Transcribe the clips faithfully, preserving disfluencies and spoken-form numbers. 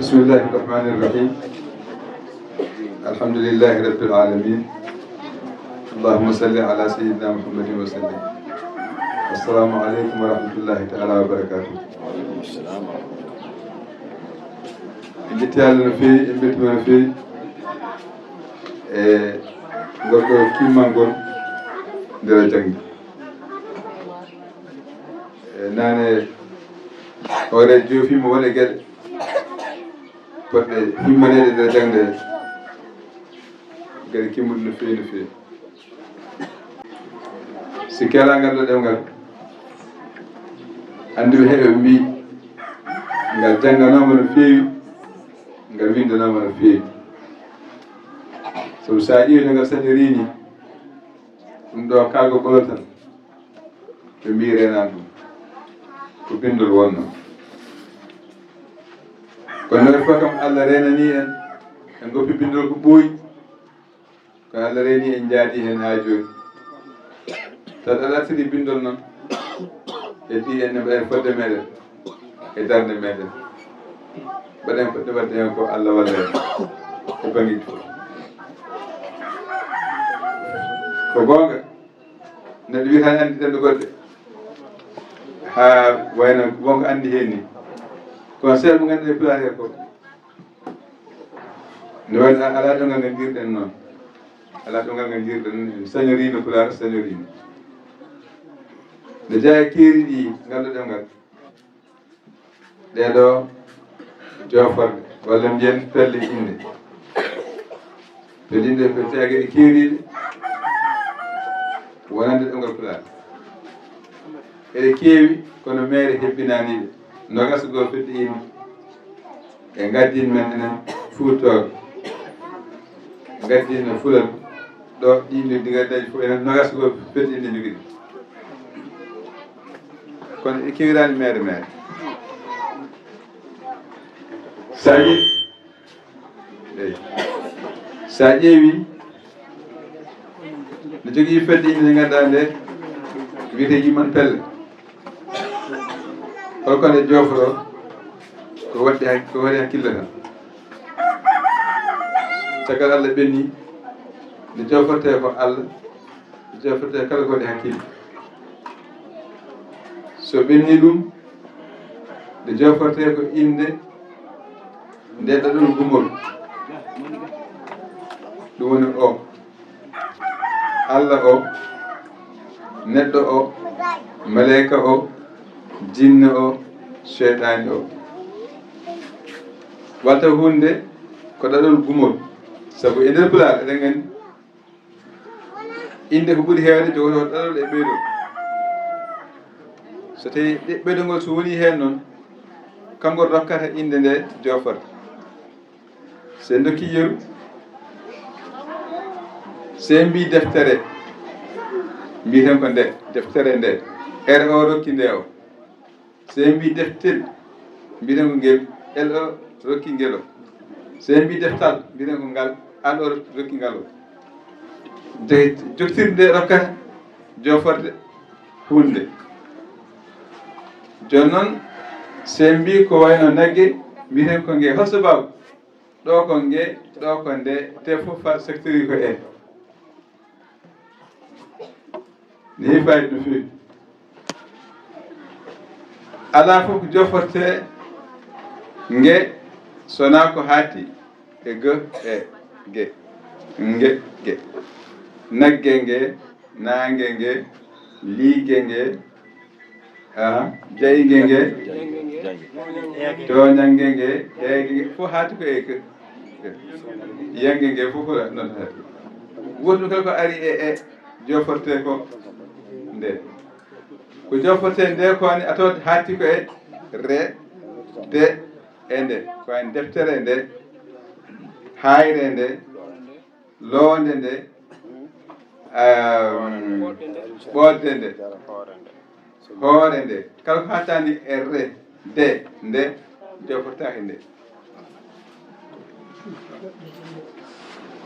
بسم الله الرحمن الرحيم. الحمد لله رب العالمين. اللهم صل على سيدنا محمد وسلم. السلام عليكم ورحمة الله تعالى وبركاته. En njetti Allah no feewi, en mbeltima no feewi e ngol ɗo kimmangol nder jaŋde. E nane, hoore joofima waɗa geɗe poɗɗe himmaneede nder jaŋde, geɗe kimmuɗe no feewi, no feewi. Si kala ngal ɗo ɗemngal, annduɓe heɓe mbi ngal jannganaama no feewi, ngal winndanaama no feewi. Sabu so a ƴeewi no ngal sañori ni, ɗum ɗo kaalgol ɓolol tan, ɓe mbi reenaani ɗum. Ko binndol wonno. Kono noon fof kam, Allah reenani en, en ngoppi binndol ko ɓooyi. Kono Allah reeni en, njaadi heen haa jooni. Tawa Allah artiri binndol noon, heddi en ne mbaɗen fodde meɗen e darnde meɗen. Mbaɗen fodde waɗde heen ko Allah walla en e banngeeji fof. Ko goonga, neɗɗo wiyata ne anndi ɗemɗe goɗɗe, haa wayno wonko anndi heen ni. Kono seeɗa mo ngannduɗen e Pulaar heen ko, nde wayno alaa ɗemngal ngal njiyirɗen noon. Alaa ɗemngal ngal njiyirɗen noon. En sañoriino, Pulaar sañoriino. Nde jeyaa e keeri ɗi ngal ɗo ɗemngal, ɗee ɗo jooforɗe, walla mbiyen pelle innde. Pelle innde ko jeyaa geɗe keeriiɗe wonande ɗemngal Pulaar. Eɗe keewi, kono meere hebbinaani ɗe. Noogaas e goo fedde inde. E ngaddiin men enen Fuutooɓe. Ngaddiin no Fuladu. Ɗo ɗiin ɗi ngaddaji fof enen noogaas e goo fedde inde njogii. Kono ɗe keewiraani meere meere. Sabi Eyi. So a ƴeewi, ne jogii fedde inde nde ngannduɗaa nde wiyetee Yimman Pelle. Holko nde joofotoo? Ko waɗde hak-, ko waɗi hakkille tan. Caggal Allah ɓenni, nde joofortee ko Allah, nde joofortee kala ko waɗi hakkille. So ɓenni ɗum, nde joofortee ko innde nde ɗaɗol gumol. Ɗum woni o. Allah o, neɗɗo o, maleyka o, jinne o, seyɗaani o. Wata huunde ko ɗaɗol gumol. Sabu e nder Pulaar, eɗen nganndi, innde ko ɓuri heewde jogotoo ɗaɗol e ɓeydol. So tawii ɗe-, ɓeydol ngol so wonii heen noon, kanngol rokkata innde nde jooforde. So en ndokkii yeru, so en mbii deftere, mbiiten ko nde, deftere nde, R o rokki nde o. So en mbii deftel, mbiiten ko ngel, L o rokki ngel o. So en mbii deftal, mbiiten ko ngal, Al o rokki ngal o. De, joktirde rokkata jooforde huunde. Jooni noon, so en mbii ko wayno nagge, mbiiten ko nge. Hol sababu? Ɗo ko nge, ɗo ko nde, te fof fa secteur ko e. Ni fayda no feewi. Alaa fof ko jofortee nge, so wonaa ko haati e g, e ge. Nge, ge. Nagge nge, naange nge, liige nge, aha, jayge nge, tooñange nge, jayge nge, fof haati ko e g. Yange nge fof ko noon haati. Gootum kala ko ari e, e, jofortee ko nde. Ko jofortee nde ko woni a tawat haatti ko e re, de, e nde. Ko wayno deftere nde, haayre nde, loonde nde, ehm, ɓoodde nde, hoore nde. Kala ko haattaani e re, de, nde, jofortaake nde.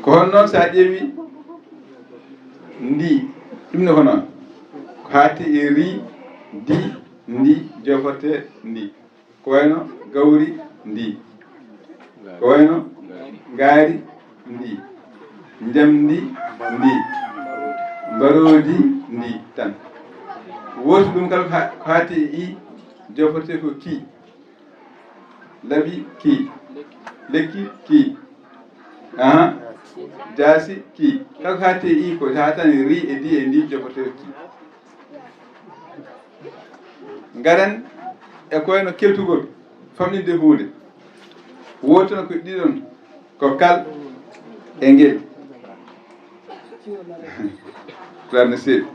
Ko hono noon, so a ƴeewi ndi, ɗum ne ko noon. Ko haatti e ri, di, ndi, jofortee ndi. Ko wayno gawri ndi. Ko wayno ngaari ndi, njamndi ndi, mbaroodi ndi tan. Wooto ɗum kala ko ha-, ko hatti e i, joforte ko ki. Laɓi ki. Lekki ki. Aha. Jaasi ki. Kala ko hatti e i ko hatani ri e di e ndi joforte ko ki. Ngaren e koyno keltugol, famɗinde huunde. Wootono ko ɗiɗon, ko kal e ngel. Pulaar ne seeɗi.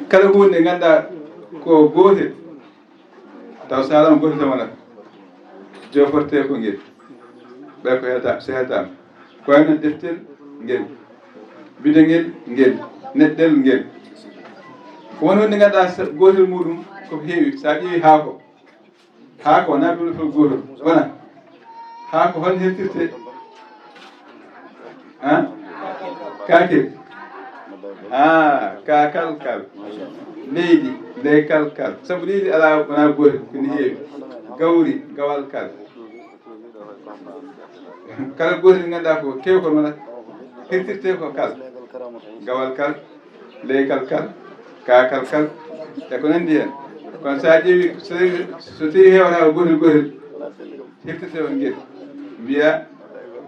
Kala huunde nde ngannduɗaa ko gootel, taw saalama gootel tan wonata, joforte ko ngel. Ɓay ko heɗata, so heɗataama. Ko wayno deftel ngel, bidongel ngel, neɗɗel ngel. Ko woni wonde ngannduɗaa sa-, gootel muɗum ko heewi. Sa ƴeewi haako, haako wonaa ɗum fof gooto. Wona haako hol hertirte? Ha? Kaakiri. Ha, kaakal kal. Leydi, leykal kal. Sabu leydi alaa, wonaa gootel, ko ne heewi. Gawri, gawal kal. Kala gootel ngannduɗaa ko keewi ko wona, hertirte ko kal. Gawal kal, leykal kal, kaakal kal, e ko nanndi heen. Kono so a ƴeewi, so tawi, so tawi heewata ko gootel gootel, hertirte on ngel. Mbiya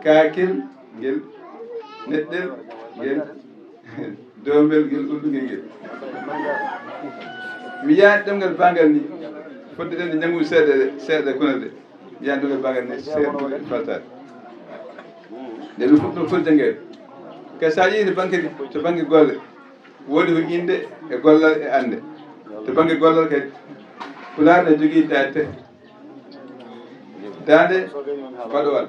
kaakil ngel, neɗɗel ngel, doombel ngel, ullungel ngel. Mi yiyaani ɗemngal banngal ni, fodde ɗen e ñanngude seeɗa, seeɗa kuna de. Mbiyan ɗum e bannge ne seeɗa faltaade. Nde ɗum fof ɗum foti janngeede. Kadi so a yehii to bannge, to bannge golle, woodi ko innde e gollal e annde. To bannge gollal kadi, Pulaar ne jogii daande tati. Daande baɗowal,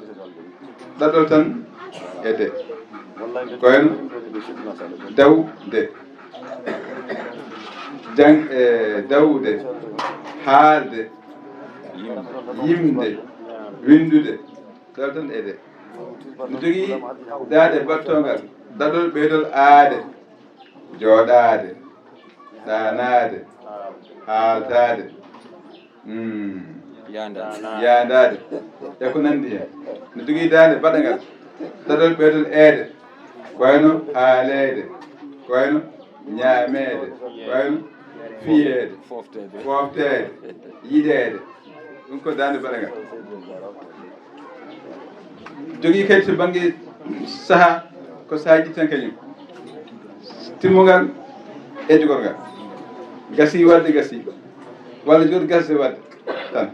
ɗaɗol tan e de. Ko en dawde, jang-, e dawde, haalde, yimde, winndude, ɗaɗol tan e de. Mi jogii daande baɗtoongal, ɗaɗol ɓeydol aade, jooɗaade, ɗaanaade, haaltaade. Mm. Yaandaade. Yaandaade. E ko nanndi heen. No jogii daande baɗangal. Ɗaɗol ɓeydol eede. Ko wayno haaleede. Ko wayno ñaameede. Ko wayno fiyeede. Foofteede. Foofteede. Yiɗeede. Ɗum ko daande baɗangal. Jogii kadi to bannge sahaa, ko sahaa jiɗi tan kañum. Timmungal e jogorgal. Gasii waɗde, gasii. Walla jogde gasde waɗde tan.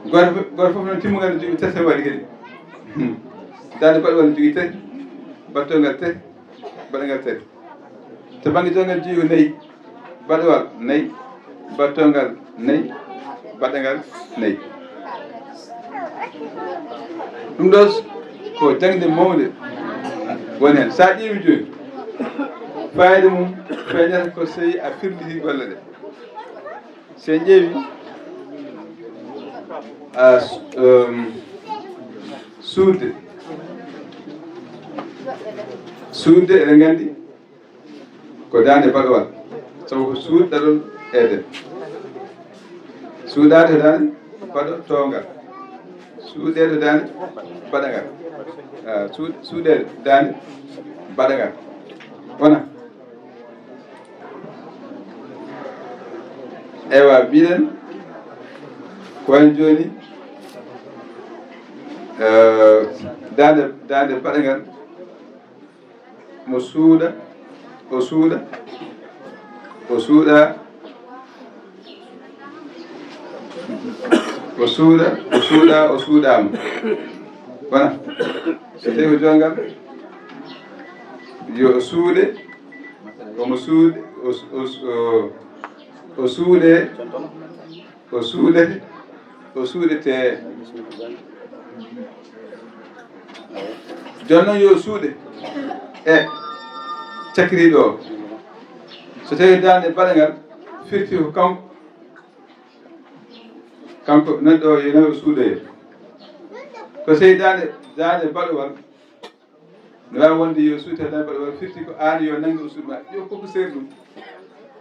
Gooto fof, gooto fof noon timmungal ne jogii tati tan waɗi kadi. Daande baɗangal ne jogii tati, baɗtoongal tati, baɗangal tati. To bannge jogorgal jogii ko nayi, baɗowal nayi, baɗtoongal nayi, baɗangal nayi. Ɗum ɗo ko jaŋde mawnde woni heen. So a ƴeewi jooni, fayida mum feeñata ko so a firliti golle ɗe. So en ƴeewi, a, um, suuɗde, suuɗde eɗen nganndi ko daande baɗowal, sabu ko suuɗ ɗaɗol eede. Suuɗaade ko daande baɗo toongal. Suuɗeede ko daande baɗangal. Ah, suuɗ-, suuɗeede daande baɗangal. Wona. Eywa, mbiɗen ko wayno jooni, eh, daande, daande baɗangal, mo suuɗa, o suuɗa, o suuɗa, o suuɗa, o suuɗa, o suuɗaama. Wona, so tawi ko joongal, yo o suuɗe, omo suuɗe, o, o, o, o suuɗe, o suuɗete, o suuɗete. Jooni noon yo suuɗe e cakriiɗo o. So tawi daande baɗangal firti ko kanko, kanko neɗɗo o yo nawi o suuɗoye. Ko sey daande, daande baɗowal, no waawi wonde yo suuɗe daande baɗowal firti ko aan yo nannge o suuɗ ma. Yo koko seeri ɗum.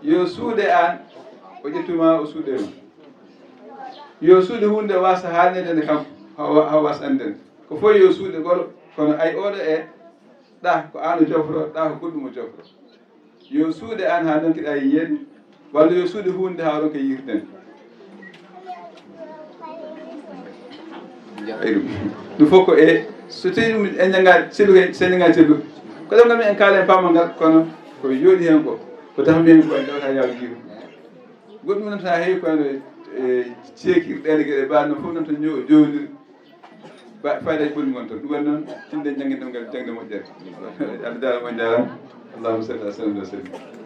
Yo suuɗe aan, o ƴettu ma o suuɗe ma. Yo suuɗe huunde wasa haalneede nde kanko, hawa, hawa wasa annde nde. Ko fof yo suuɗe golo, kono ay oɗo e ɗa ko aan o jofro, ɗa ko goɗɗum o jofro. Yo suuɗe aan haa donkiɗa e yiyeede, walla yo suuɗe huunde haa ronka yiirden. Ɗum fof ko e so tawi ɗum en jannga cellu, en jannga cellu, ko ɗemngal men en kaala en paamal ngal, kono ko yooɗi heen ko, ko dahmi heen ko en ɗewata yaaw jiiru. Goɗɗum noon so a heewi ko ene e ceekirɗe ɗe geɗe mbaɗ noon fof noon to jownir. Fayda e ɓuri ngon toon. Ɗum waɗi noon, tinɗen jannginɗen ngal jaŋde moƴƴere. Allah jaaraama, on njaaraama. Allahumma salli ala sayyidina wa sallim.